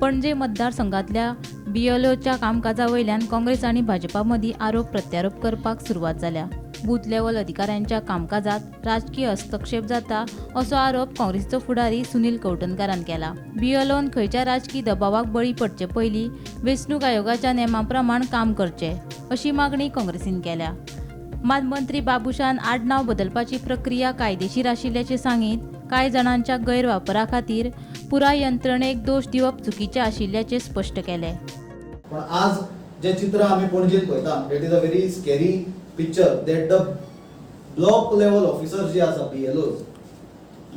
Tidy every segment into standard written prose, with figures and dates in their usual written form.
पणजे मतदारसंघातल्या बीएलओच्या कामकाजा वयल्यान काँग्रेस आनी भाजपा मदीं आरोप प्रत्यारोप करपाक सुरवात जाल्या. बूथ लेव्हल अधिकाऱ्यांच्या कामकाजात राजकीय हस्तक्षेप जाता असो आरोप काँग्रेसीचो फुडारी सुनील कवठणकारान केला. बीएलओन खंयच्या राजकी दबावाक बळी पडचे पयलीं वेंचणूक आयोगाच्या नेमा प्रमाण काम करचें अशी मागणी काँग्रेसीन केल्या. मात मंत्री बाबूशान आडनांव बदलपाची प्रक्रिया कायदेशीर आशिल्ल्याचें सांगीत कांय जाणांच्या गैरवापरा खातीर पुराय यंत्रणेक दोश दिवप चुकीचें आशिल्ल्याचें स्पश्ट केलें. पण आज जे चित्र आमी पणजेत पळयता, that is a very scary picture, that the block level officers जे आसा, बीएलओज,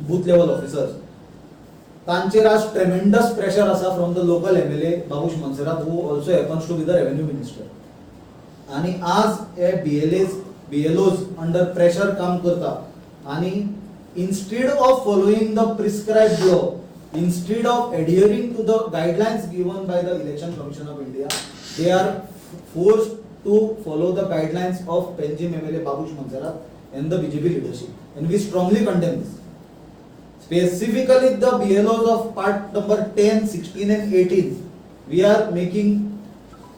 बूथ लेवल ऑफिसर्स, तांचेर आज ट्रेमेंडस प्रेशर आसा from the local MLA Babush Monserrate, who also happens to be the revenue minister. आणि आज हे बीएलएज, बीएलओज अंडर प्रेशर काम करता आणि instead of following the prescribed law, instead of adhering to the guidelines given by the Election Commission of India, they are forced to follow the guidelines of Panjim MLA Babush Monserrate and the BJP leadership, and we strongly condemn this. Specifically, the BLOs of part number 10, 16 and 18, we are making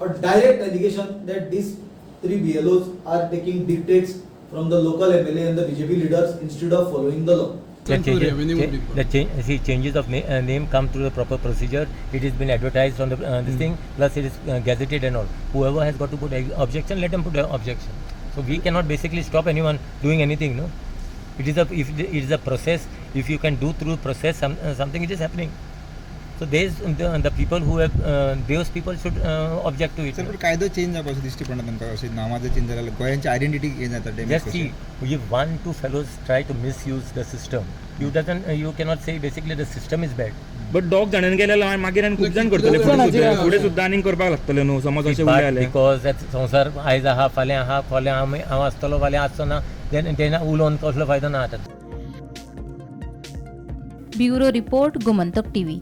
a direct allegation that these three BLOs are taking dictates from the local MLA and the BJP leaders instead of following the law. The To changes, revenue department. The change, see, changes of name come through the proper procedure. It has been advertised on the this thing. Plus, it is gazetted and all. Whoever has got to put objection, let them put a objection. So we cannot basically stop anyone doing anything. No, it is a if it is a process. If you can do through process something, it is happening. So there's the people who have those people should object to it. Sir, no? पण कायदो change जावपाक अशें दिश्टी पडना तुमकां? अशें नांवां change जाल्यार गोंयांची आयडेंटिटी हें जाता damage. Just see, if one two fellows try to misuse the system, you doesn't you cannot say basically the system is bad. But दोग जाणांनी केलेलं मागीर आनी खूब जाण करतले. कितले फुडें जाणांचे सुद्दां, फुडें सुद्दां आनीक करपाक लागतले न्हू, समज अशें उरलें But जाल्यार. Because at संवसार आयज आहा, फाल्यां आहा, फाल्यां आमी हांव आसतलो, फाल्यां आसचो ना, then तेन्ना उलोवन कसलो फायदो ना आतां. Bureau report, Gomantak TV.